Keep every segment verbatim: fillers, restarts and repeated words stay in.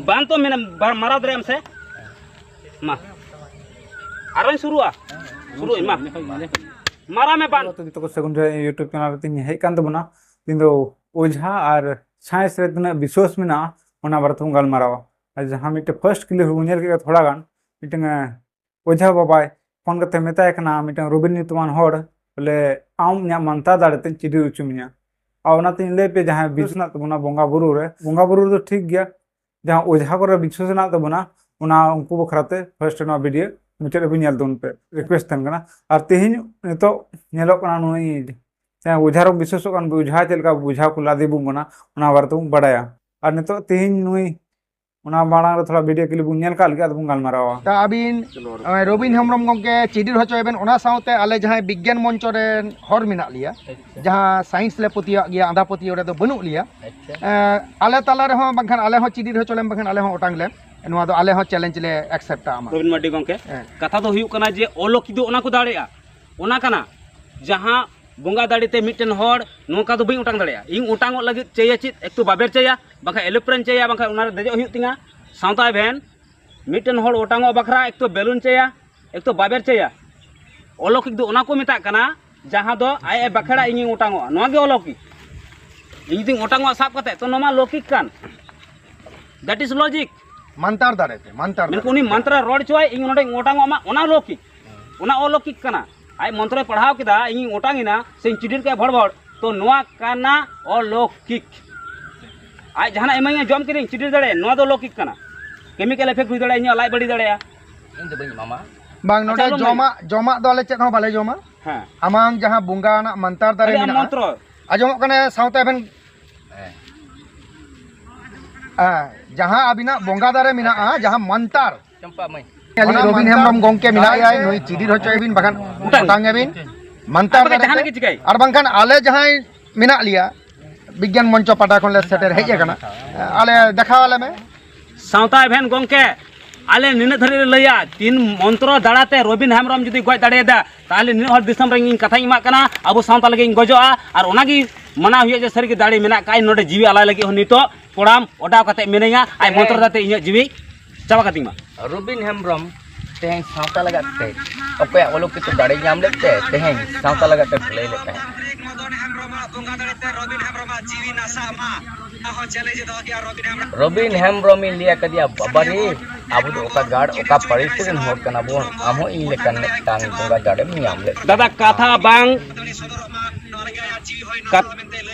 ᱵᱟᱝ ᱛᱚ ᱢᱮᱱᱟ, ᱵᱟ-, ᱢᱟᱨᱟᱣ ᱫᱟᱲᱮᱭᱟᱜ ᱟᱢ ᱥᱮ? ᱢᱟ᱾ ᱟᱨᱚᱧ ᱥᱩᱨᱩᱜᱼᱟ᱾ ᱥᱩᱨᱩᱜ ᱟᱹᱧ, ᱢᱟ᱾ ᱢᱟᱨᱟᱣ ᱢᱮ ᱵᱟᱝ᱾ ᱡᱚᱛᱚ ᱠᱚ ᱥᱟᱹᱜᱩᱱ ᱡᱚᱦᱟᱨ, YouTube ᱪᱮᱱᱮᱞ ᱨᱮ ᱛᱤᱧ ᱦᱮᱡ ᱠᱟᱱ ᱛᱟᱵᱚᱱᱟ᱾ ᱛᱤᱦᱤᱧ ᱫᱚ ᱚᱡᱷᱟ ᱟᱨ ᱥᱟᱬᱮᱥ ᱨᱮ ᱛᱤᱱᱟᱹᱜ ᱵᱤᱥᱣᱟᱥ ᱢᱮᱱᱟᱜᱼᱟ, ᱚᱱᱟ ᱵᱟᱨᱮ ᱛᱮᱵᱚᱱ ᱜᱟᱞᱢᱟᱨᱟᱣᱟ᱾ ᱟᱨ ᱡᱟᱦᱟᱸ ᱢᱤᱫᱴᱮᱱ ᱯᱷᱟᱥᱴ ᱠᱞᱤᱯ ᱵᱚᱱ ᱧᱮᱞ ᱠᱮᱫᱟ ᱛᱷᱚᱲᱟ ᱜᱟᱱ, ᱢᱤᱫᱴᱮᱱ, ᱮ, ᱚᱡᱷᱟ ᱵᱟᱵᱟᱭ ᱯᱷᱳᱱ ᱠᱟᱛᱮ ᱢᱮᱛᱟᱭ ᱠᱟᱱᱟ ᱢᱤᱫᱴᱮᱱ ᱨᱚᱵᱤᱱ ᱧᱩᱛᱩᱢᱟᱱ ᱦᱚᱲ, ᱵᱚᱞᱮ, "ᱟᱢ ᱤᱧᱟᱜ ᱢᱟᱱᱛᱟᱨ ᱫᱟᱲᱮ ᱛᱮᱧ ᱪᱤᱰᱤᱨ ᱦᱚᱪᱚ ᱢᱮᱭᱟ᱾" ᱟᱨ ᱚᱱᱟᱛᱤᱧ ᱞᱟᱹᱭ ᱯᱮ, ᱡᱟᱦᱟᱸᱭ ᱵᱤᱥᱣᱟᱥ ᱢᱮᱱᱟᱜ ᱛᱟᱵᱚᱱᱟ ᱵᱚᱸᱜᱟ ᱵᱩᱨᱩ ᱨᱮ, ᱵᱚᱸᱜᱟ ᱵᱩᱨᱩ ᱨᱮᱫᱚ ᱴᱷᱤᱠ ᱜᱮᱭᱟ, ᱡᱟᱦᱟᱸ ᱚᱡᱷᱟ ᱠᱚᱨᱮ ᱵᱤᱥᱣᱟᱥ ᱢᱮᱱᱟᱜ ᱛᱟᱵᱚᱱᱟ, ᱚᱱᱟ ᱩᱱᱠᱩ ᱵᱟᱠᱷᱨᱟ ᱛᱮ ᱯᱷᱟᱥᱴ ᱱᱚᱣᱟ ᱵᱷᱤᱰᱤᱭᱳ ᱢᱩᱪᱟᱹᱫ ᱦᱟᱹᱵᱤᱡ ᱧᱮᱞ ᱛᱟᱵᱚᱱ ᱯᱮ, ᱨᱤᱠᱣᱮᱥᱴ ᱛᱟᱦᱮᱱ ᱠᱟᱱᱟ᱾ ᱟᱨ ᱛᱮᱦᱮᱧ ᱱᱤᱛᱚᱜ ᱧᱮᱞᱚᱜ ᱠᱟᱱᱟ ᱱᱩᱭ, ᱦᱮᱸ, ᱚᱡᱷᱟ ᱨᱮᱢ ᱵᱤᱥᱣᱟᱥᱚᱜ ᱠᱟᱱ, ᱚᱡᱷᱟ ᱪᱮᱫ ᱞᱮᱠᱟ ᱚᱡᱷᱟ ᱠᱚ ᱞᱟᱫᱮ ᱵᱚᱱ ᱠᱟᱱᱟ, ᱚᱱᱟ ᱵᱟᱨᱮ ᱛᱮᱵᱚᱱ ᱵᱟᱰᱟᱭᱟ᱾ ᱟᱨ ᱱᱤᱛᱚᱜ ᱛᱮᱦᱮᱧ ᱱᱩᱭ, ᱚᱱᱟ ᱢᱟᱲᱟᱝ ᱨᱮ ᱛᱷᱚᱲᱟ ᱵᱷᱤᱰᱤᱭᱳ ᱠᱞᱤᱯ ᱵᱚᱱ ᱧᱮᱞ ᱠᱟᱜ ᱞᱮᱜᱮ, ᱟᱫᱚ ᱵᱚᱱ ᱜᱟᱞᱢᱟᱨᱟᱣᱟ᱾ ᱛᱟ ᱟᱹᱵᱤᱱ, ᱱᱚᱜᱼᱚᱭ ᱨᱚᱵᱤᱱ ᱦᱮᱢᱵᱨᱚᱢ ᱜᱚᱢᱠᱮ ᱪᱤᱰᱤᱨ ᱦᱚᱪᱚᱭ ᱵᱮᱱ, ᱚᱱᱟ ᱥᱟᱶᱛᱮ ᱟᱞᱮ ᱡᱟᱦᱟᱸᱭ ᱵᱤᱜᱽᱜᱟᱱ ᱢᱚᱧᱪᱚ ᱨᱮᱱ ᱦᱚᱲ ᱢᱮᱱᱟᱜ ᱞᱮᱭᱟ, ᱟᱪᱪᱷᱟ᱾ ᱡᱟᱦᱟᱸ ᱥᱟᱭᱮᱱᱥ ᱞᱮ ᱯᱟᱹᱛᱭᱟᱹᱣᱟᱜ ᱜᱮᱭᱟ, ᱟᱸᱫᱷᱟ ᱯᱟᱹᱛᱭᱟᱹᱣ ᱨᱮᱫᱚ ᱵᱟᱹᱱᱩᱜ ᱞᱮᱭᱟ᱾ ᱟᱪᱪᱷᱟ᱾ ᱮᱸ, ᱟᱞᱮ ᱛᱟᱞᱟ ᱨᱮᱦᱚᱸ ᱵᱟᱝᱠᱷᱟᱱ ᱟᱞᱮ ᱦᱚᱸ ᱪᱤᱰᱤᱨ ᱦᱚᱪᱚ ᱞᱮᱢ, ᱵᱟᱝᱠᱷᱟᱱ ᱟᱞᱮ ᱦᱚᱸ ᱚᱴᱟᱝ ᱞᱮᱢ, ᱱᱚᱣᱟ ᱫᱚ ᱟᱞᱮ ᱦᱚᱸ ᱪᱮᱞᱮᱧᱡᱽ ᱞᱮ ᱮᱠᱥᱮᱯᱴᱟ ᱟᱢᱟ᱾ ᱨᱚᱵᱤᱱ ᱢᱟᱨᱰᱤ ᱜᱚᱢᱠᱮ, ᱦᱮᱸ᱾ ᱠᱟᱛᱷᱟ ᱫᱚ ᱦᱩᱭᱩᱜ ᱠᱟᱱᱟ ᱡᱮ ᱚᱞᱚᱠᱤ ᱫᱚ ᱚᱱᱟ ᱠᱚ ᱫᱟᱲᱮᱭᱟᱜᱼᱟ, ᱚᱱᱟ ᱠᱟᱱᱟ ᱡᱟᱦᱟᱸ ᱵᱚᱸᱜᱟ ᱫᱟᱲᱮ ᱛᱮ ᱢᱤᱫᱴᱮᱱ ᱦᱚᱲ ᱱᱚᱝᱠᱟ ᱫᱚ ᱵᱟᱹᱧ ᱚᱴᱟᱝ ᱫᱟᱲᱮᱭᱟᱜᱼᱟ᱾ ᱤᱧ ᱚᱴᱟᱝᱚᱜ ᱞᱟᱹᱜᱤᱫ ᱪᱟᱹᱭᱟ ᱪᱮᱫ? ᱮᱠᱴᱩ ᱵᱟᱵᱮᱨ ᱪᱟᱹᱭᱟ, ᱵᱟᱝᱠᱷᱟᱱ ᱮᱞᱳᱯᱨᱮᱱ ᱪᱟᱹᱭᱟ, ᱵᱟᱝᱠᱷᱟᱱ ᱚᱱᱟᱨᱮ ᱫᱮᱡᱚᱜ ᱦᱩᱭᱩᱜ ᱛᱤᱧᱟ᱾ ᱥᱟᱶᱛᱟ ᱮᱵᱷᱮᱱ ᱢᱤᱫᱴᱮᱱ ᱦᱚᱲ ᱚᱴᱟᱝᱚᱜ ᱵᱟᱠᱷᱨᱟ ᱮᱠᱴᱩ ᱵᱮᱞᱩᱱ ᱪᱟᱹᱭᱟ, ᱮᱠᱴᱩ ᱵᱟᱵᱮᱨ ᱪᱟᱹᱭᱟ᱾ ᱚᱞᱚᱠᱤᱠ ᱫᱚ ᱚᱱᱟ ᱠᱚ ᱢᱮᱛᱟᱜ ᱠᱟᱱᱟ, ᱡᱟᱦᱟᱸ ᱫᱚ ᱟᱡ ᱮ ᱵᱟᱠᱷᱮᱲᱟ, ᱤᱧᱤᱧ ᱚᱴᱟᱝᱚᱜᱼᱟ, ᱱᱚᱣᱟ ᱜᱮ ᱚᱞᱚᱠᱤᱠ᱾ ᱤᱧ ᱡᱩᱫᱤᱧ ᱚᱴᱟᱝᱚᱜᱼᱟ ᱥᱟᱵ ᱠᱟᱛᱮ, ᱛᱚ ᱱᱚᱣᱟ ᱢᱟ ᱞᱚᱠᱤᱠ ᱠᱟᱱ, that is logic᱾ ᱢᱟᱱᱛᱟᱨ ᱫᱟᱲᱮ ᱛᱮ, ᱢᱟᱱᱛᱟᱨ ᱢᱮᱱᱠᱷᱟᱱ ᱫᱟᱲᱮ ᱩᱱᱤ ᱛᱮ᱾ ᱢᱟᱱᱛᱨᱟ ᱨᱚᱲ ᱦᱚᱪᱚᱣᱟᱭ, ᱤᱧ ᱱᱚᱰᱮᱧ ᱚᱴᱟᱝᱚᱜ ᱢᱟ, ᱚᱱᱟ ᱞᱚᱠᱤᱠ, ᱚᱱᱟ ᱚᱞᱚᱠᱤᱠ ᱠᱟᱱᱟ᱾ ᱟᱡ ᱢᱚᱱᱛᱨᱚᱭ ᱯᱟᱲᱦᱟᱣ ᱠᱮᱫᱟ, ᱤᱧᱤᱧ ᱚᱴᱟᱝ ᱮᱱᱟ, ᱥᱮᱧ ᱪᱤᱰᱤᱨ ᱠᱮᱫᱟ ᱵᱷᱚᱲ ᱵᱷᱚᱲ, ᱛᱚ ᱱᱚᱣᱟ ᱠᱟᱱᱟ ᱚᱞᱚᱠᱤᱠ᱾ ᱟᱡ ᱡᱟᱦᱟᱱᱟᱜ ᱮᱢᱟᱹᱧᱟ, ᱡᱚᱢ ᱠᱮᱫᱟᱹᱧ, ᱪᱤᱰᱤᱨ ᱫᱟᱲᱮᱭᱟᱜᱼᱟ, ᱱᱚᱣᱟ ᱫᱚ ᱞᱚᱠᱤᱠ ᱠᱟᱱᱟ᱾ ᱠᱮᱢᱤᱠᱮᱞ ᱮᱯᱷᱮᱠᱴ ᱦᱩᱭ ᱫᱟᱲᱮᱭᱟᱜᱼᱟ, ᱤᱧᱟᱹᱜ ᱞᱟᱡ ᱵᱟᱹᱲᱤᱡ ᱫᱟᱲᱮᱭᱟᱜᱼᱟ᱾ ᱤᱧ ᱫᱚ ᱵᱟᱹᱧ ᱮᱢᱟᱢᱟ᱾ ᱵᱟᱝ, ᱟᱪᱪᱷᱟ, ᱱᱚᱰᱮ ᱟᱞᱚᱢ ᱡᱚᱢᱟᱜ, ᱡᱚᱢᱟᱜ ᱫᱚ ᱟᱞᱮ ᱪᱮᱫ ᱦᱚᱸ ᱵᱟᱞᱮ ᱡᱚᱢᱟ᱾ ᱦᱮᱸ᱾ ᱟᱢᱟᱝ ᱡᱟᱦᱟᱸ ᱵᱚᱸᱜᱟ ᱟᱱᱟᱜ ᱢᱟᱱᱛᱟᱨ ᱫᱟᱨᱮ ᱟᱞᱮᱭᱟᱜ ᱢᱮᱱᱟᱜᱼᱟ, ᱢᱚᱱᱛᱨᱚ᱾ ᱟᱸᱡᱚᱢᱚᱜ ᱠᱟᱱᱟ ᱥᱟᱶᱛᱮ ᱟᱵᱮᱱ, ᱦᱮᱸ᱾ ᱦᱮᱸ, ᱡᱟᱦᱟᱸ ᱟᱵᱤᱱᱟᱜ ᱵᱚᱸᱜᱟ ᱫᱟᱨᱮ ᱢᱮᱱᱟᱜᱼᱟ, ᱡᱟᱦᱟᱸ ᱢᱟᱱᱛᱟᱨ, ᱪᱟᱢᱯᱟ ᱢᱟᱹᱭ᱾ ᱟᱹᱞᱤᱧ ᱚᱱᱟ ᱨᱚᱵᱤᱱ ᱢᱟᱱᱛᱟᱨ ᱦᱮᱢᱵᱨᱚᱢ ᱜᱚᱢᱠᱮ ᱢᱮᱱᱟᱭᱟ, ᱱᱩᱭ ᱪᱤᱰᱤᱨ ᱦᱚᱪᱚᱭ ᱵᱤᱱ, ᱵᱟᱠᱷᱟᱱ ᱚᱴᱟᱝ᱾ ᱚᱴᱟᱝ ᱟᱵᱤᱱ᱾ ᱢᱟᱱᱛᱟᱨ ᱟᱨ ᱵᱟᱠᱷᱟᱱ ᱫᱟᱨᱮ ᱡᱟᱦᱟᱱᱟᱜ ᱛᱮ᱾ ᱜᱮ ᱪᱤᱠᱟᱹᱭ᱾ ᱟᱨ ᱵᱟᱝᱠᱷᱟᱱ ᱟᱞᱮ ᱡᱟᱦᱟᱸᱭ ᱢᱮᱱᱟᱜ ᱞᱮᱭᱟ, ᱵᱤᱜᱽᱜᱟᱱ ᱢᱚᱧᱪᱚ ᱯᱟᱦᱴᱟ ᱠᱷᱚᱱ ᱞᱮ ᱥᱮᱴᱮᱨ ᱦᱮᱡ ᱟᱠᱟᱱᱟ, ᱟᱞᱮ ᱫᱮᱠᱷᱟᱣ ᱟᱞᱮ ᱢᱮ᱾ ᱥᱟᱶᱛᱟ ᱮᱵᱷᱮᱱ ᱜᱚᱢᱠᱮ, ᱟᱞᱮ ᱱᱤᱱᱟᱹᱜ ᱫᱷᱟᱹᱨᱤᱡ ᱞᱮ ᱞᱟᱹᱭᱟ, ᱛᱤᱱ ᱢᱚᱱᱛᱨᱚ ᱫᱟᱲᱟᱛᱮ ᱨᱚᱵᱤᱱ ᱦᱮᱢᱵᱨᱚᱢ ᱡᱩᱫᱤ ᱜᱚᱡ ᱫᱟᱲᱮᱭᱟᱫᱟ, ᱛᱟᱦᱚᱞᱮ ᱱᱤᱱᱟᱹᱜ ᱦᱚᱲ ᱫᱤᱥᱚᱢ ᱨᱮ ᱤᱧ ᱠᱟᱛᱷᱟᱧ ᱮᱢᱟᱜ ᱠᱟᱱᱟ, ᱟᱵᱚ ᱥᱟᱶᱛᱟ ᱞᱟᱹᱜᱤᱫ ᱤᱧ ᱜᱚᱡᱚᱜᱼᱟ᱾ ᱟᱨ ᱚᱱᱟᱜᱮ ᱢᱟᱱᱟᱣ ᱦᱩᱭᱩᱜᱼᱟ ᱡᱮ ᱥᱟᱹᱨᱤᱜᱮ ᱫᱟᱲᱮ ᱢᱮᱱᱟᱜ ᱠᱷᱟᱡ ᱱᱚᱰᱮ ᱡᱤᱣᱤ ᱟᱞᱟᱭ ᱞᱟᱹᱜᱤᱫ ᱦᱚᱸ ᱱᱤᱛᱚᱜ ᱠᱚᱲᱟᱢ ᱚᱰᱟᱣ ᱠᱟᱛᱮ ᱢᱤᱱᱟᱹᱧᱟ, ᱟᱡ ᱢᱚᱱᱛᱨᱚ ᱫᱟᱲᱮ ᱛᱮ ᱤᱧᱟᱹᱜ ᱡᱤᱣᱤ ᱪᱟᱵᱟ ᱠᱟᱹᱛᱤᱧ ᱢᱟ᱾ ᱨᱚᱵᱤᱱ ᱦᱮᱢᱵᱨᱚᱢ ᱛᱮᱦᱮᱧ ᱥᱟᱶᱛᱟ ᱞᱟᱜᱟᱫ ᱛᱮ ᱚᱠᱚᱭᱟᱜ ᱚᱞᱚᱠᱠᱷᱤᱛᱚ ᱫᱟᱲᱮ ᱧᱟᱢ ᱞᱮᱫ ᱛᱮ ᱛᱮᱦᱮᱧ ᱥᱟᱶᱛᱟ ᱞᱟᱜᱟᱫ ᱛᱮ ᱞᱟᱹᱲᱦᱟᱹᱭ ᱞᱮᱫ ᱛᱟᱦᱮᱸᱫ᱾ ᱨᱚᱵᱤᱱ ᱦᱮᱢᱵᱨᱚᱢᱤᱧ ᱞᱟᱹᱭ ᱟᱠᱟᱫᱮᱭᱟ, ᱵᱟᱵᱟᱨᱮ, ᱟᱵᱚ ᱫᱚ ᱚᱠᱟ ᱜᱟᱲ, ᱚᱠᱟ ᱯᱟᱹᱨᱤᱥ ᱨᱮᱱ ᱦᱚᱲ ᱠᱟᱱᱟ ᱵᱚᱱ, ᱟᱢ ᱦᱚᱸ ᱤᱧ ᱞᱮᱠᱟᱱ ᱢᱤᱫᱴᱟᱝ ᱵᱚᱸᱜᱟ ᱫᱟᱲᱮᱢ ᱧᱟᱢ ᱞᱮᱫ᱾ ᱫᱟᱫᱟ, ᱠᱟᱛᱷᱟ ᱵᱟᱝ, ᱠᱟᱛ-,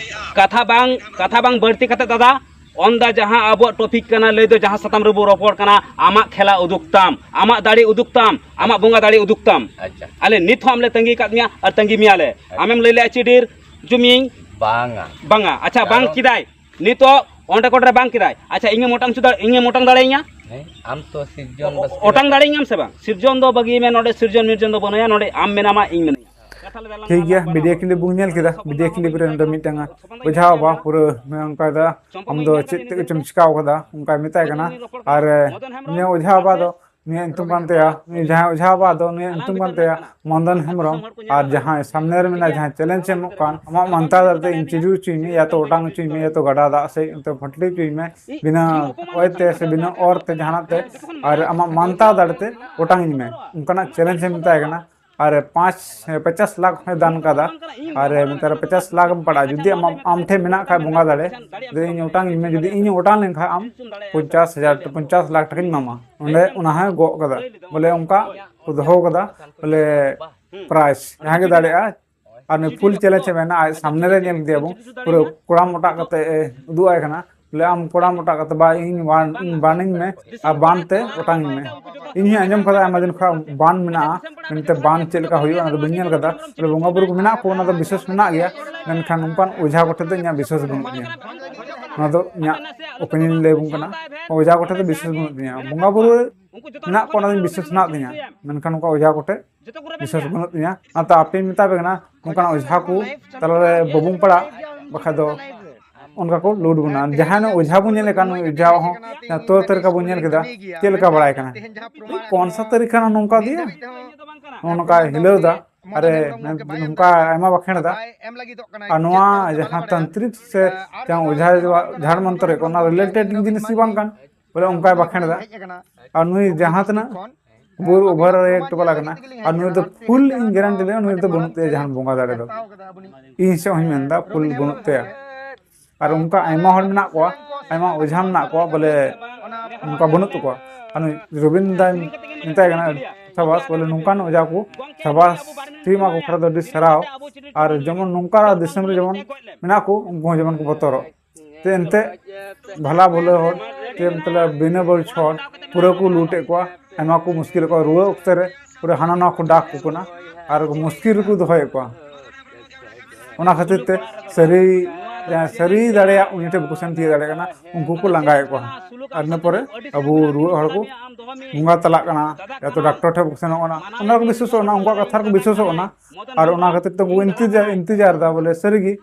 ᱠᱟᱛᱷᱟ ᱵᱟᱝ, ᱠᱟᱛᱷᱟ ᱵᱟᱝ ᱵᱟᱹᱲᱛᱤ ᱠᱟᱛᱮ, ᱫᱟᱫᱟ, ᱚᱱᱫᱟ ᱡᱟᱦᱟᱸ ᱟᱵᱚᱣᱟᱜ topic ᱠᱟᱱᱟ, ᱞᱟᱹᱭ ᱫᱚ ᱡᱟᱦᱟᱸ ᱥᱟᱛᱟᱢ ᱨᱮᱵᱚ ᱨᱚᱯᱚᱲ ᱠᱟᱱᱟ, ᱟᱢᱟᱜ ᱠᱷᱮᱞᱟ ᱩᱫᱩᱜ ᱛᱟᱢ, ᱟᱢᱟᱜ ᱫᱟᱲᱮ ᱩᱫᱩᱜ ᱛᱟᱢ, ᱟᱢᱟᱜ ᱵᱚᱸᱜᱟ ᱫᱟᱲᱮ ᱩᱫᱩᱜ ᱛᱟᱢ᱾ ᱟᱪᱪᱷᱟ᱾ ᱟᱞᱮ ᱱᱤᱛ ᱦᱚᱸ ᱟᱢ ᱞᱮ ᱛᱟᱺᱜᱤ ᱠᱟᱫ ᱢᱮᱭᱟ ᱟᱨ ᱛᱟᱺᱜᱤ ᱢᱮᱭᱟ ᱞᱮ᱾ ᱟᱪᱪᱷᱟ᱾ ᱟᱢᱮᱢ ᱞᱟᱹᱭ ᱞᱮᱜᱼᱟ ᱪᱤᱰᱤᱨ ᱡᱩᱢᱤᱧ᱾ ᱵᱟᱝᱟ᱾ ᱵᱟᱝᱟ᱾ ᱟᱪᱪᱷᱟ, ᱵᱟᱝ ᱠᱟᱨᱚᱱ ᱠᱮᱫᱟᱭ᱾ ᱱᱤᱛᱚᱜ ᱚᱸᱰᱮ ᱠᱚᱰ ᱨᱮ ᱵᱟᱝ ᱠᱮᱫᱟᱭ᱾ ᱟᱪᱪᱷᱟ, ᱤᱧᱮᱢ ᱚᱴᱟᱝ ᱦᱚᱪᱚ ᱫᱟᱲᱮ-, ᱤᱧᱮᱢ ᱚᱴᱟᱝ ᱫᱟᱲᱮᱭᱟᱹᱧᱟ? ᱦᱮᱸ, ᱟᱢ ᱛᱚ ᱥᱤᱨᱡᱚᱱ ᱚ-, ᱵᱟᱥᱠᱮ ᱚᱴᱟᱝ ᱨᱮᱱ ᱫᱟᱲᱮᱭᱟᱹᱧᱟᱢ ᱥᱮ ᱵᱟᱝ? ᱥᱤᱨᱡᱚᱱ ᱫᱚ ᱵᱟᱹᱜᱤ ᱢᱮ, ᱱᱚᱰᱮ ᱥᱤᱨᱡᱚᱱ ᱢᱤᱨᱡᱚᱱ ᱫᱚ ᱵᱟᱹᱱᱩᱭᱟ, ᱱᱚᱰᱮ ᱟᱢ ᱢᱮᱱᱟᱢᱟ, ᱤᱧ ᱢᱮᱱᱟᱹᱧᱟ᱾ ᱴᱷᱤᱠ ᱜᱮᱭᱟ, video clip ᱵᱚᱱ ᱧᱮᱞ ᱠᱮᱫᱟ᱾ Video clip ᱨᱮ ᱱᱚᱰᱮ ᱢᱤᱫᱴᱟᱝ ᱚᱡᱷᱟ ᱵᱟᱵᱟ ᱯᱩᱨᱟᱹ ᱢᱮᱱ ᱚᱱᱠᱟᱭᱮᱫᱟ, "ᱟᱢ ᱫᱚ ᱪᱮᱫ ᱛᱮᱫ ᱪᱚᱢ ᱪᱤᱠᱟᱹᱣ ᱠᱟᱫᱟ?" ᱚᱱᱠᱟᱭ ᱢᱮᱛᱟᱭ ᱠᱟᱱᱟ᱾ ᱟᱨ ᱱᱤᱭᱟᱹ ᱚᱡᱷᱟ ᱵᱟᱵᱟ ᱫᱚ ᱱᱩᱭᱟᱜ ᱧᱩᱛᱩᱢ ᱠᱟᱱ ᱛᱟᱭᱟ, ᱱᱩᱭ ᱡᱟᱦᱟᱸᱭ ᱚᱡᱷᱟ ᱵᱟᱵᱟ ᱫᱚ ᱱᱩᱭᱟᱜ ᱧᱩᱛᱩᱢ ᱠᱟᱱ ᱛᱟᱭᱟ ᱢᱚᱫᱚᱱ ᱦᱮᱢᱵᱨᱚᱢ᱾ ᱟᱨ ᱡᱟᱦᱟᱸᱭ ᱥᱟᱢᱱᱮ ᱨᱮ ᱢᱮᱱᱟᱭ, ᱡᱟᱦᱟᱸᱭ challenge ᱮ ᱮᱢᱚᱜ ᱠᱟᱱ, "ᱟᱢᱟᱜ ᱢᱟᱱᱛᱟᱨ ᱫᱟᱲᱮ ᱛᱮ ᱤᱧ ᱪᱤᱰᱤᱨ ᱦᱚᱪᱚᱧ ᱢᱮ, ᱭᱟ ᱛᱚ ᱚᱴᱟᱝ ᱦᱚᱪᱚᱧ ᱢᱮ, ᱭᱟ ᱛᱚ ᱜᱟᱰᱟ ᱫᱟᱜ ᱥᱮᱫ ᱚᱱᱛᱮ ᱯᱷᱟᱹᱴᱞᱤ ᱦᱚᱪᱚᱧ ᱢᱮ, ᱵᱤᱱᱟᱹ ᱚᱭ ᱛᱮ ᱥᱮ ᱵᱤᱱᱟᱹ ᱚᱨ ᱛᱮ ᱡᱟᱦᱟᱱᱟᱜ ᱛᱮ, ᱟᱨ ᱟᱢᱟᱜ ᱢᱟᱱᱛᱟᱨ ᱫᱟᱲᱮ ᱛᱮ ᱚᱴᱟᱝ ᱤᱧ ᱢᱮ", ᱚᱱᱠᱟᱱᱟᱜ challenge ᱮ ᱢᱮᱛᱟᱭ ᱠᱟᱱᱟ᱾ ᱟᱨ ᱯᱟᱸᱪ, ᱯᱚᱪᱟᱥ ᱞᱟᱠᱷ ᱦᱚᱸᱭ ᱫᱟᱱ ᱠᱟᱫᱟ᱾ ᱟᱨ ᱢᱮᱛᱟᱨ ᱯᱚᱪᱟᱥ ᱞᱟᱠᱷ ᱮᱢ ᱯᱟᱲᱟᱜᱼᱟ, ᱡᱩᱫᱤ ᱟᱢᱟᱜ, ᱟᱢ ᱴᱷᱮᱱ ᱢᱮᱱᱟᱜ ᱠᱷᱟᱡ ᱵᱚᱸᱜᱟ ᱫᱟᱲᱮ, ᱡᱩᱫᱤ ᱤᱧ ᱚᱴᱟᱝ ᱤᱧ ᱢᱮ, ᱡᱩᱫᱤ ᱤᱧ ᱚᱴᱟᱝ ᱞᱮᱱᱠᱷᱟᱡ ᱟᱢ ᱯᱚᱧᱪᱟᱥ ᱦᱟᱡᱟᱨ, ᱯᱚᱧᱪᱟᱥ ᱞᱟᱠᱷ ᱴᱟᱠᱟᱧ ᱮᱢᱟᱢᱟ᱾ ᱚᱸᱰᱮ ᱚᱱᱟ ᱦᱚᱸᱭ ᱜᱚᱜ ᱠᱟᱫᱟ, ᱵᱚᱞᱮ ᱚᱱᱠᱟ ᱠᱚ ᱫᱚᱦᱚ ᱠᱟᱫᱟ, ᱵᱚᱞᱮ prize ᱡᱟᱦᱟᱸᱭ ᱜᱮ ᱫᱟᱲᱮᱭᱟᱜᱼᱟ᱾ ᱟᱨ ᱱᱩᱭ full challenge ᱮ ᱢᱮᱱᱟ, ᱟᱡ ᱥᱟᱢᱱᱮ ᱨᱮ ᱧᱮᱞ ᱠᱮᱫᱮᱭᱟ ᱵᱚᱱ, ᱯᱩᱨᱟᱹ ᱠᱚᱲᱟᱢ ᱚᱴᱟᱜ ᱠᱟᱛᱮ ᱮ ᱩᱫᱩᱜ ᱟᱭ ᱠᱟᱱᱟ᱾ ᱵᱚᱞᱮ, "ᱟᱢ ᱠᱚᱲᱟᱢ ᱚᱴᱟᱜ ᱠᱟᱛᱮ ᱵᱟ, ᱤᱧ ᱵᱟᱱ, ᱤᱧ ᱵᱟᱱᱤᱧ ᱢᱮ ᱟᱨ ᱵᱟᱱ ᱛᱮ ᱚᱴᱟᱝ ᱤᱧ ᱢᱮ᱾ ᱤᱧ ᱦᱚᱸᱧ ᱟᱸᱡᱚᱢ ᱠᱟᱫᱟ ᱟᱭᱢᱟ ᱫᱤᱱ ᱠᱷᱚᱱ ᱵᱟᱱ ᱢᱮᱱᱟᱜᱼᱟ, ᱢᱮᱱᱛᱮ ᱵᱟᱱ ᱪᱮᱫ ᱞᱮᱠᱟ ᱦᱩᱭᱩᱜᱼᱟ ᱚᱱᱟ ᱫᱚ ᱵᱟᱹᱧ ᱧᱮᱞ ᱠᱟᱫᱟ᱾ ᱵᱚᱞᱮ, ᱵᱚᱸᱜᱟ ᱵᱩᱨᱩ ᱠᱚ ᱢᱮᱱᱟᱜ ᱠᱚ, ᱚᱱᱟ ᱫᱚ ᱵᱤᱥᱥᱟᱹᱥ ᱢᱮᱱᱟᱜ ᱜᱮᱭᱟ, ᱢᱮᱱᱠᱷᱟᱱ ᱱᱚᱝᱠᱟᱱ ᱚᱡᱷᱟ ᱠᱚᱴᱷᱮᱱ ᱫᱚ ᱤᱧᱟᱹᱜ ᱵᱤᱥᱥᱟᱹᱥ ᱵᱟᱹᱱᱩᱜ ᱛᱤᱧᱟᱹ᱾ ᱚᱱᱟ ᱫᱚ ᱤᱧᱟᱹᱜ opinion ᱤᱧ ᱞᱟᱹᱭ ᱟᱵᱚᱱ ᱠᱟᱱᱟ᱾ ᱚᱡᱷᱟ ᱠᱚᱴᱷᱮᱱ ᱫᱚ ᱵᱤᱥᱥᱟᱹᱥ ᱵᱟᱹᱱᱩᱜ ᱛᱤᱧᱟᱹ᱾ ᱵᱚᱸᱜᱟ ᱵᱩᱨᱩ ᱢᱮᱱᱟᱜ ᱠᱚᱣᱟ, ᱚᱱᱟ ᱫᱚᱧ ᱵᱤᱥᱥᱟᱹᱥ ᱢᱮᱱᱟᱜ ᱛᱤᱧᱟᱹ, ᱢᱮᱱᱠᱷᱟᱱ ᱱᱚᱝᱠᱟ ᱚᱡᱷᱟ ᱠᱚᱴᱷᱮᱱ ᱵᱤᱥᱥᱟᱹᱥ ᱵᱟᱹᱱᱩᱜ ᱛᱤᱧᱟᱹ᱾ ᱚᱱᱟᱛᱮ ᱟᱯᱮᱧ ᱢᱮᱛᱟ ᱯᱮ ᱠᱟᱱᱟ, ᱱᱚᱝᱠᱟᱱ ᱚᱡᱷᱟ ᱠᱚ ᱛᱟᱞᱟᱨᱮ ᱵᱟᱵᱚᱱ ᱯᱟᱲᱟᱜ, ᱵᱟᱠᱷᱟᱡ ᱫᱚ ᱚᱱᱠᱟ ᱠᱚ ᱞᱩᱴ ᱵᱚᱱᱟ᱾ ᱡᱟᱦᱟᱸᱭ ᱱᱩᱭ ᱚᱡᱷᱟ ᱵᱚᱱ ᱧᱮᱞᱮ ᱠᱟᱱ, ᱱᱩᱭ ᱚᱡᱷᱟ ᱦᱚᱸ ᱛᱚᱨᱚ ᱛᱟᱹᱨᱤᱠᱟ ᱵᱚᱱ ᱧᱮᱞ ᱠᱮᱫᱟ, ᱪᱮᱫ ᱞᱮᱠᱟ ᱵᱟᱲᱟᱭ ᱠᱟᱱᱟ? ᱠᱚᱱ ᱥᱟ ᱛᱟᱹᱨᱤᱠᱟ ᱱᱚᱝᱠᱟ ᱫᱤᱭᱟ, ᱱᱚᱜᱼᱚ ᱱᱚᱝᱠᱟᱭ ᱦᱤᱞᱟᱹᱣ ᱮᱫᱟ᱾ ᱟᱨᱮ ᱱᱚᱝᱠᱟ ᱟᱭᱢᱟ ᱵᱟᱠᱷᱮᱲ ᱮᱫᱟ᱾ ᱟᱨ ᱱᱚᱣᱟ ᱡᱟᱦᱟᱸ ᱛᱟᱱᱛᱨᱤᱠ ᱥᱮ ᱡᱟᱦᱟᱸ ᱚᱡᱷᱟ ᱡᱷᱟᱲ ᱢᱚᱱᱛᱨᱚ ᱠᱚ, ᱚᱱᱟ ᱨᱤᱞᱮᱴᱮᱰ ᱡᱤᱱᱤᱥ ᱜᱮ ᱵᱟᱝ ᱠᱟᱱ, ᱵᱚᱞᱮ ᱚᱱᱠᱟᱭ ᱵᱟᱠᱷᱮᱲ ᱮᱫᱟ᱾ ᱟᱨ ᱱᱩᱭ ᱡᱟᱦᱟᱸ ᱛᱤᱱᱟᱹᱜ ᱵᱳᱨ ᱳᱵᱷᱟᱨ ᱨᱮ ᱮᱠᱴᱩ ᱵᱟᱞᱟ ᱠᱟᱱᱟ, ᱟᱨ ᱱᱩᱭ ᱫᱚ ᱯᱷᱩᱞ ᱤᱧ ᱜᱮᱨᱮᱱᱴᱤ ᱞᱟᱹᱭᱟ, ᱱᱩᱭ ᱫᱚ ᱵᱟᱹᱱᱩᱜ ᱛᱟᱭᱟ ᱡᱟᱦᱟᱱ ᱵᱚᱸᱜᱟ ᱫᱟᱲᱮ ᱫᱚ᱾ ᱤᱧ ᱥᱮᱫ ᱦᱚᱸᱧ ᱢᱮᱱᱫᱟ, ᱯᱷᱩᱞ ᱵᱟᱹᱱᱩᱜ ᱛᱟᱭᱟ᱾ ᱟᱨ ᱚᱱᱠᱟ ᱟᱭᱢᱟ ᱦᱚᱲ ᱢᱮᱱᱟᱜ ᱠᱚᱣᱟ, ᱟᱭᱢᱟ ᱚᱡᱷᱟ ᱢᱮᱱᱟᱜ ᱠᱚᱣᱟ, ᱵᱚᱞᱮ ᱚᱱᱠᱟ ᱵᱟᱹᱱᱩᱜ ᱛᱟᱠᱚᱣᱟ᱾ ᱟᱨ ᱱᱩᱭ ᱨᱚᱵᱤᱱ ᱫᱟᱧ ᱢᱮᱛᱟᱭ ᱠᱟᱱᱟ, ᱥᱟᱵᱟᱥ, ᱵᱚᱞᱮ ᱱᱚᱝᱠᱟᱱ ᱚᱡᱷᱟ ᱠᱚ ᱥᱟᱵᱟᱥ, ᱴᱷᱤᱠ ᱢᱟ ᱠᱚ ᱠᱷᱟᱨᱟ ᱫᱚ ᱟᱹᱰᱤ ᱥᱟᱨᱦᱟᱣ᱾ ᱟᱨ ᱡᱮᱢᱚᱱ ᱱᱚᱝᱠᱟ ᱫᱤᱥᱚᱢ ᱨᱮ ᱡᱮᱢᱚᱱ ᱢᱮᱱᱟᱜ ᱠᱚ, ᱩᱱᱠᱩ ᱦᱚᱸ ᱡᱮᱢᱚᱱ ᱠᱚ ᱵᱚᱛᱚᱨᱚᱜ᱾ ᱛᱮ ᱮᱱᱛᱮ ᱵᱷᱟᱞᱟ ᱵᱷᱩᱞᱟᱹ ᱦᱚᱲ, ᱛᱮ ᱢᱚᱛᱞᱚᱵ ᱵᱤᱱᱟᱹ ᱵᱟᱹᱲᱤᱡ ᱦᱚᱲ ᱯᱩᱨᱟᱹ ᱠᱚ ᱞᱩᱴᱮᱫ ᱠᱚᱣᱟ᱾ ᱟᱭᱢᱟ ᱠᱚ ᱢᱩᱥᱠᱤᱞ ᱠᱚᱣᱟ, ᱨᱩᱣᱟᱹ ᱚᱠᱛᱮ ᱨᱮ ᱯᱩᱨᱟᱹ ᱦᱟᱱᱟ ᱱᱟᱣᱟ ᱠᱚ ᱰᱟᱠ ᱠᱚ ᱠᱟᱱᱟ ᱟᱨ ᱢᱩᱥᱠᱤᱞ ᱨᱮᱠᱚ ᱫᱚᱦᱚᱭᱮᱫ ᱠᱚᱣᱟ᱾ ᱚᱱᱟ ᱠᱷᱟᱹᱛᱤᱨ ᱛᱮ ᱥᱟᱹᱨᱤ, ᱡᱟᱦᱟᱸᱭ ᱥᱟᱹᱨᱤ ᱫᱟᱲᱮᱭᱟᱜ, ᱩᱱᱤ ᱴᱷᱮᱱ ᱵᱟᱠᱚ ᱥᱮᱱ ᱛᱤᱭᱳᱜ ᱫᱟᱲᱮᱭᱟᱜ ᱠᱟᱱᱟ, ᱩᱱᱠᱩ ᱠᱚ ᱞᱟᱸᱜᱟᱭᱮᱫ ᱠᱚᱣᱟ᱾ ᱟᱨ ᱤᱱᱟᱹ ᱯᱚᱨᱮ ᱟᱵᱚ ᱨᱩᱣᱟᱹᱜ ᱦᱚᱲ ᱠᱚ ᱵᱚᱸᱜᱟ ᱛᱟᱞᱟᱜ ᱠᱟᱱᱟ, ᱭᱟ ᱛᱚ ᱰᱟᱠᱛᱚᱨ ᱴᱷᱮᱱ ᱵᱟᱠᱚ ᱥᱮᱱᱚᱜ ᱠᱟᱱᱟ, ᱚᱱᱟ ᱨᱮᱠᱚ ᱵᱤᱥᱣᱟᱥᱚᱜ ᱠᱟᱱᱟ, ᱩᱱᱠᱩᱣᱟᱜ ᱠᱟᱛᱷᱟ ᱨᱮᱠᱚ ᱵᱤᱥᱣᱟᱥᱚᱜ ᱠᱟᱱᱟ᱾ ᱟᱨ ᱚᱱᱟ ᱠᱷᱟᱹᱛᱤᱨ ᱛᱮ ᱩᱱᱠᱩ ᱤᱱᱛᱤᱡᱟᱨ, ᱤᱱᱛᱤᱡᱟᱨ ᱮᱫᱟ ᱵᱚᱞᱮ ᱥᱟᱹᱨᱤ ᱜᱮ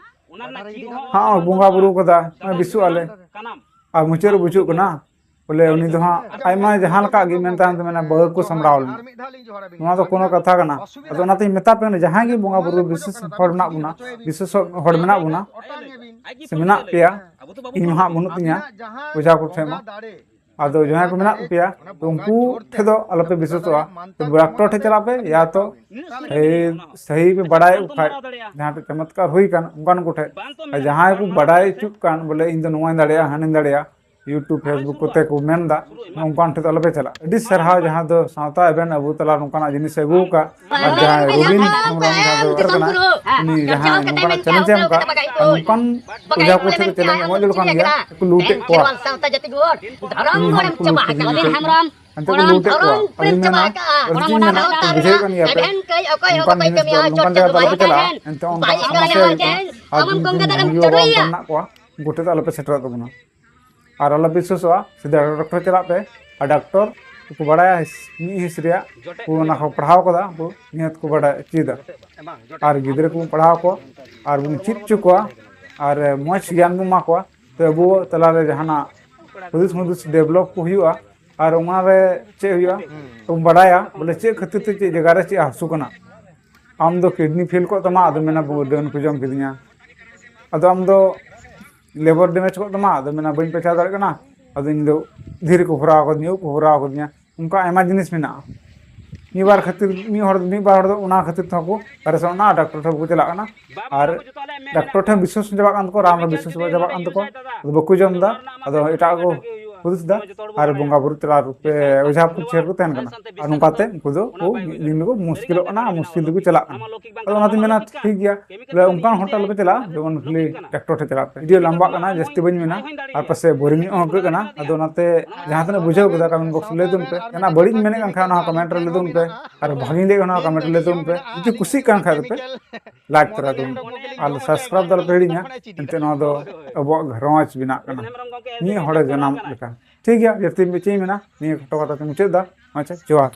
ᱦᱟᱸᱜ ᱵᱚᱸᱜᱟ ᱵᱩᱨᱩ ᱠᱟᱫᱟ, ᱵᱤᱥᱩᱜ ᱟᱞᱮ᱾ ᱟᱨ ᱢᱩᱪᱟᱹᱫ ᱨᱮ ᱵᱩᱡᱷᱟᱹᱜ ᱠᱟᱱᱟ ᱵᱚᱞᱮ ᱩᱱᱤ ᱫᱚ ᱦᱟᱸᱜ ᱟᱭᱢᱟ ᱡᱟᱦᱟᱸ ᱞᱮᱠᱟ ᱜᱮ ᱢᱮᱱ ᱛᱟᱭᱚᱢ ᱛᱮ ᱢᱮᱱᱟ ᱵᱟᱹᱦᱩ ᱠᱚ ᱥᱟᱢᱵᱲᱟᱣ ᱞᱮᱱᱟ᱾ ᱱᱚᱣᱟ ᱫᱚ ᱠᱳᱱᱳ ᱠᱟᱛᱷᱟ ᱠᱟᱱᱟ᱾ ᱟᱫᱚ ᱚᱱᱟᱛᱤᱧ ᱢᱮᱛᱟ ᱯᱮ ᱠᱟᱱᱟ, ᱡᱟᱦᱟᱸᱭ ᱜᱮ ᱵᱚᱸᱜᱟ ᱵᱩᱨᱩ ᱵᱤᱥᱮᱥ ᱦᱚᱲ ᱢᱮᱱᱟᱜ ᱵᱚᱱᱟ, ᱵᱤᱥᱮᱥ ᱦᱚᱲ ᱢᱮᱱᱟᱜ ᱵᱚᱱᱟ, ᱥᱮ ᱢᱮᱱᱟᱜ ᱯᱮᱭᱟ, ᱤᱧ ᱢᱟ ᱦᱟᱸᱜ ᱵᱟᱹᱱᱩᱜ ᱛᱤᱧᱟ ᱚᱡᱷᱟ ᱠᱚ ᱴᱷᱮᱱ ᱢᱟ᱾ ᱟᱫᱚ ᱡᱟᱦᱟᱸᱭ ᱠᱚ ᱢᱮᱱᱟᱜ ᱯᱮᱭᱟ, ᱛᱚ ᱩᱱᱠᱩ ᱴᱷᱮᱱ ᱫᱚ ᱟᱞᱚᱯᱮ ᱵᱤᱥᱣᱟᱥᱚᱜᱼᱟ᱾ ᱛᱚ ᱰᱟᱠᱛᱚᱨ ᱴᱷᱮᱱ ᱪᱟᱞᱟᱜ ᱯᱮ, ᱭᱟ ᱛᱚ ᱥᱟᱹᱦᱤ, ᱥᱟᱹᱦᱤ ᱯᱮ ᱵᱟᱲᱟᱭ ᱠᱷᱟᱡ, ᱡᱟᱦᱟᱸ ᱴᱷᱮᱱ ᱪᱚᱢᱚᱛᱠᱟᱨ ᱦᱩᱭ ᱠᱟᱱ, ᱚᱱᱠᱟᱱ ᱠᱚ ᱴᱷᱮᱱ᱾ ᱟᱨ ᱡᱟᱦᱟᱸᱭ ᱠᱚ ᱵᱟᱲᱟᱭ ᱦᱚᱪᱚᱜ ᱠᱟᱱ, ᱵᱚᱞᱮ ᱤᱧ ᱫᱚ ᱱᱚᱣᱟᱧ ᱫᱟᱲᱮᱭᱟᱜᱼᱟ, ᱦᱟᱱᱟᱧ ᱫᱟᱲᱮᱭᱟᱜᱼᱟ, YouTube, Facebook ᱠᱚᱛᱮ ᱠᱚ ᱢᱮᱱ ᱮᱫᱟ, ᱱᱚᱝᱠᱟᱱ ᱴᱷᱮᱱ ᱫᱚ ᱟᱞᱚᱯᱮ ᱪᱟᱞᱟᱜᱼᱟ᱾ ᱟᱹᱰᱤ ᱥᱟᱨᱦᱟᱣ ᱡᱟᱦᱟᱸ ᱫᱚ ᱥᱟᱶᱛᱟ ᱮᱵᱷᱮᱱ ᱟᱵᱚ ᱛᱟᱞᱟ ᱱᱚᱝᱠᱟᱱᱟᱜ ᱡᱤᱱᱤᱥ ᱮ ᱟᱹᱜᱩ ᱟᱠᱟᱫ, ᱟᱨ ᱡᱟᱦᱟᱸᱭ ᱨᱚᱵᱤᱱ ᱦᱮᱢᱵᱨᱚᱢ ᱡᱟᱦᱟᱸ ᱫᱚ ᱠᱟᱱᱟᱭ, ᱩᱱᱤ ᱡᱟᱦᱟᱸᱭ ᱱᱚᱝᱠᱟᱱᱟᱜ ᱪᱮᱞᱮᱧᱡᱽ ᱮ ᱮᱢ ᱟᱠᱟᱫ, ᱟᱨ ᱱᱚᱝᱠᱟᱱ ᱚᱡᱷᱟ ᱠᱚ ᱴᱷᱮᱱ ᱠᱚ ᱪᱮᱞᱮᱧᱡᱽ ᱮᱢᱚᱜ ᱡᱟᱹᱨᱩᱲ ᱠᱟᱱ ᱜᱮᱭᱟ, ᱠᱚ ᱞᱩᱴᱮᱫ ᱠᱚᱣᱟ᱾ ᱩᱱᱤ ᱦᱚᱸ ᱠᱚ ᱞᱩᱴ ᱠᱚᱣᱟ᱾ ᱟᱫᱚᱧ ᱢᱮᱱᱟ, ᱟᱫᱚᱧ ᱢᱮᱱᱟ, ᱟᱨ ᱪᱮᱫ ᱤᱧ ᱢᱮᱱᱟ, ᱵᱩᱡᱷᱟᱹᱣ ᱠᱟᱱ ᱜᱮᱭᱟ ᱯᱮ, ᱚᱱᱠᱟᱱ ᱡᱤᱱᱤᱥ ᱫᱚ ᱱᱚᱝᱠᱟᱱ ᱡᱟᱭᱜᱟ ᱫᱚ ᱟᱞᱚᱯᱮ ᱪᱟᱞᱟᱜᱼᱟ᱾ ᱮᱱᱛᱮ ᱚᱱᱠᱟᱱᱟᱜ ᱥᱚᱢᱚᱥᱥᱟ ᱦᱩᱭᱩᱜ ᱠᱟᱱᱟ, ᱟᱨ ᱡᱩᱫᱤ ᱵᱷᱟᱹᱜᱤ ᱦᱚᱲ ᱢᱮᱱᱟᱜ ᱠᱚᱣᱟ, ᱩᱱᱠᱩ ᱴᱷᱮᱱ ᱫᱚ ᱟᱞᱚᱯᱮ ᱥᱮᱴᱮᱨᱚᱜ ᱛᱟᱵᱚᱱᱟ᱾ ᱟᱨ ᱟᱞᱚᱯᱮ ᱵᱤᱥᱣᱟᱥᱚᱜᱼᱟ, ᱥᱤᱫᱷᱟ ᱰᱟᱠᱛᱚᱨ ᱪᱟᱞᱟᱜ ᱯᱮ, ᱟᱨ ᱰᱟᱠᱛᱚᱨ ᱠᱚ ᱵᱟᱲᱟᱭᱟ ᱦᱤᱥ-, ᱢᱤᱫ ᱦᱤᱸᱥ ᱨᱮᱭᱟᱜ ᱠᱚ ᱚᱱᱟ ᱠᱚ ᱯᱟᱲᱦᱟᱣ ᱠᱟᱫᱟ, ᱩᱱᱠᱩ ᱱᱤᱦᱟᱹᱛ ᱠᱚ ᱵᱟᱲᱟᱭ ᱪᱮᱫᱟ᱾ ᱟᱨ ᱜᱤᱫᱽᱨᱟᱹ ᱠᱚᱵᱚᱱ ᱯᱟᱲᱦᱟᱣ ᱠᱚᱣᱟ, ᱟᱨ ᱵᱚᱱ ᱪᱮᱫ ᱦᱚᱪᱚ ᱠᱚᱣᱟ, ᱟᱨ ᱢᱚᱡᱽ ᱜᱮᱭᱟᱱ ᱵᱚᱱ ᱮᱢᱟ ᱠᱚᱣᱟ, ᱛᱚ ᱟᱵᱚ ᱛᱟᱞᱟᱨᱮ ᱡᱟᱦᱟᱱᱟᱜ ᱦᱩᱫᱤᱥ ᱦᱩᱫᱤᱥ ᱰᱮᱵᱷᱞᱚᱯ ᱠᱚ ᱦᱩᱭᱩᱜᱼᱟ᱾ ᱟᱨ ᱚᱱᱟᱨᱮ ᱪᱮᱫ ᱦᱩᱭᱩᱜᱼᱟ, ᱵᱚᱱ ᱵᱟᱲᱟᱭᱟ ᱵᱚᱞᱮ ᱪᱮᱫ ᱠᱷᱟᱹᱛᱤᱨ ᱛᱮ ᱪᱮᱫ ᱡᱟᱭᱜᱟ ᱨᱮ ᱪᱮᱫ ᱦᱟᱹᱥᱩ ᱠᱟᱱᱟ᱾ ᱟᱢ ᱫᱚ ᱠᱤᱰᱱᱤ ᱯᱷᱮᱞ ᱠᱚᱜ ᱛᱟᱢᱟ, ᱟᱫᱚ ᱢᱮᱱᱟ ᱰᱟᱹᱱ ᱠᱚ ᱡᱚᱢ ᱠᱤᱫᱤᱧᱟ᱾ ᱟᱫᱚ ᱟᱢ ᱫᱚ ᱞᱮᱵᱟᱨ ᱰᱮᱢᱮᱡᱽ ᱠᱚᱜ ᱛᱟᱢᱟ, ᱟᱫᱚ ᱢᱮᱱᱟ ᱵᱟᱹᱧ ᱯᱮᱪᱟᱣ ᱫᱟᱲᱮᱭᱟᱜ ᱠᱟᱱᱟ, ᱟᱫᱚ ᱤᱧ ᱫᱚ ᱫᱷᱤᱨᱤ ᱠᱚ ᱵᱷᱚᱨᱟᱣ ᱠᱟᱫᱤᱧᱟ, ᱩᱵ ᱠᱚ ᱵᱷᱚᱨᱟᱣ ᱠᱟᱫᱤᱧᱟ᱾ ᱚᱱᱠᱟ ᱟᱭᱢᱟ ᱡᱤᱱᱤᱥ ᱢᱮᱱᱟᱜᱼᱟ᱾ ᱢᱤᱫ ᱵᱟᱨ ᱠᱷᱟᱹᱛᱤᱨ ᱢᱤᱫ ᱦᱚᱲ ᱢᱤᱫ ᱵᱟᱨ ᱦᱚᱲ ᱫᱚ ᱚᱱᱟ ᱠᱷᱟᱹᱛᱤᱨ ᱛᱮᱦᱚᱸ ᱠᱚ ᱯᱟᱨᱮᱥᱟᱱᱚᱜ ᱠᱟᱱᱟ, ᱰᱟᱠᱛᱚᱨ ᱴᱷᱮᱱ ᱠᱚ ᱪᱟᱞᱟᱜ ᱠᱟᱱᱟ᱾ ᱟᱨ ᱰᱟᱠᱛᱚᱨ ᱴᱷᱮᱱ ᱵᱤᱥᱣᱟᱥ ᱪᱟᱵᱟᱜ ᱠᱟᱱ ᱛᱟᱠᱚᱣᱟ, ᱨᱟᱱ ᱨᱮ ᱵᱤᱥᱣᱟᱥ ᱪᱟᱵᱟᱜ ᱠᱟᱱ ᱛᱟᱠᱚᱣᱟ, ᱟᱫᱚ ᱵᱟᱠᱚ ᱡᱚᱢ ᱮᱫᱟ, ᱟᱫᱚ ᱮᱴᱟᱜ ᱠᱚ ᱦᱩᱫᱤᱥ ᱮᱫᱟ᱾ ᱟᱨ ᱵᱚᱸᱜᱟ ᱵᱩᱨᱩ ᱛᱟᱞᱟ ᱨᱮ ᱚᱡᱷᱟ ᱯᱟᱹᱛᱭᱟᱹᱣ ᱨᱮᱠᱚ ᱛᱟᱦᱮᱱ ᱠᱟᱱᱟ᱾ ᱟᱨ ᱱᱚᱝᱠᱟᱛᱮ ᱩᱱᱠᱩ ᱫᱚ ᱠᱚ ᱢᱤᱫ ᱫᱤᱱ ᱫᱚᱠᱚ ᱢᱩᱥᱠᱤᱞᱚᱜ ᱠᱟᱱᱟ, ᱟᱨ ᱢᱩᱥᱠᱤᱞ ᱛᱮᱠᱚ ᱪᱟᱞᱟᱜ ᱠᱟᱱᱟ᱾ ᱟᱫᱚ ᱚᱱᱟᱛᱮᱧ ᱢᱮᱱᱟ, ᱴᱷᱤᱠ ᱜᱮᱭᱟ, ᱵᱚᱞᱮ ᱚᱱᱠᱟᱱ ᱦᱚᱲ ᱴᱷᱮᱱ ᱟᱞᱚᱯᱮ ᱪᱟᱞᱟᱜᱼᱟ, ᱡᱮᱢᱚᱱ ᱠᱷᱟᱹᱞᱤ ᱰᱟᱠᱛᱚᱨ ᱴᱷᱮᱱ ᱪᱟᱞᱟᱜ ᱯᱮ᱾ ᱵᱷᱤᱰᱤᱭᱳ ᱞᱟᱢᱵᱟᱜ ᱠᱟᱱᱟ, ᱡᱟᱹᱥᱛᱤ ᱵᱟᱹᱧ ᱢᱮᱱᱟ, ᱟᱨ ᱯᱟᱥᱮᱡ ᱵᱳᱨᱤᱝ ᱧᱚᱜ ᱦᱚᱸ ᱟᱹᱭᱠᱟᱹᱜ ᱠᱟᱱᱟ᱾ ᱟᱫᱚ ᱚᱱᱟᱛᱮ ᱡᱟᱦᱟᱸ ᱛᱤᱱᱟᱹᱜ ᱵᱩᱡᱷᱟᱹᱣ ᱠᱮᱫᱟ, ᱠᱚᱢᱮᱱᱴ ᱵᱚᱠᱥ ᱨᱮ ᱞᱟᱹᱭ ᱛᱟᱵᱚᱱ ᱯᱮ᱾ ᱡᱟᱦᱟᱱᱟᱜ ᱵᱟᱹᱲᱤᱡ ᱤᱧ ᱢᱮᱱᱮᱫ ᱠᱟᱱ ᱠᱷᱟᱱ, ᱚᱱᱟ ᱠᱚᱢᱮᱱᱴ ᱨᱮ ᱞᱟᱹᱭ ᱛᱟᱵᱚᱱ ᱯᱮ᱾ ᱟᱨ ᱵᱷᱟᱜᱮᱧ ᱞᱟᱹᱭᱮᱫ ᱠᱟᱱᱟ, ᱚᱱᱟ ᱠᱚᱢᱮᱱᱴ ᱨᱮ ᱞᱟᱹᱭ ᱛᱟᱵᱚᱱ ᱯᱮ᱾ ᱡᱩᱫᱤ ᱠᱩᱥᱤᱜ ᱠᱟᱱ ᱠᱷᱟᱡ ᱫᱚᱯᱮ, ᱞᱟᱭᱤᱠ ᱛᱚᱨᱟ ᱛᱟᱵᱚᱱ ᱯᱮ ᱟᱨ ᱥᱟᱵᱥᱠᱨᱟᱭᱤᱵ ᱫᱚ ᱟᱞᱚᱯᱮ ᱦᱤᱲᱤᱧᱟ᱾ ᱮᱱᱛᱮ ᱱᱚᱣᱟ ᱫᱚ ᱟᱵᱚᱣᱟᱜ ᱜᱷᱟᱨᱚᱸᱡᱽ ᱵᱮᱱᱟᱜ ᱠᱟᱱᱟ, ᱢᱤᱫ ᱦᱚᱲᱮ ᱡᱟᱱᱟᱢ ᱞᱮᱠᱟ᱾ ᱴᱷᱤᱠ ᱜᱮᱭᱟ, ᱡᱟᱹᱥᱛᱤ ᱪᱮᱫ ᱤᱧ ᱢᱮᱱᱟ, ᱱᱤᱭᱟᱹ ᱠᱷᱟᱴᱚ ᱠᱟᱛᱷᱟ ᱛᱮ ᱢᱩᱪᱟᱹᱫ ᱮᱫᱟ᱾ ᱟᱪᱪᱷᱟ, ᱡᱚᱦᱟᱨ᱾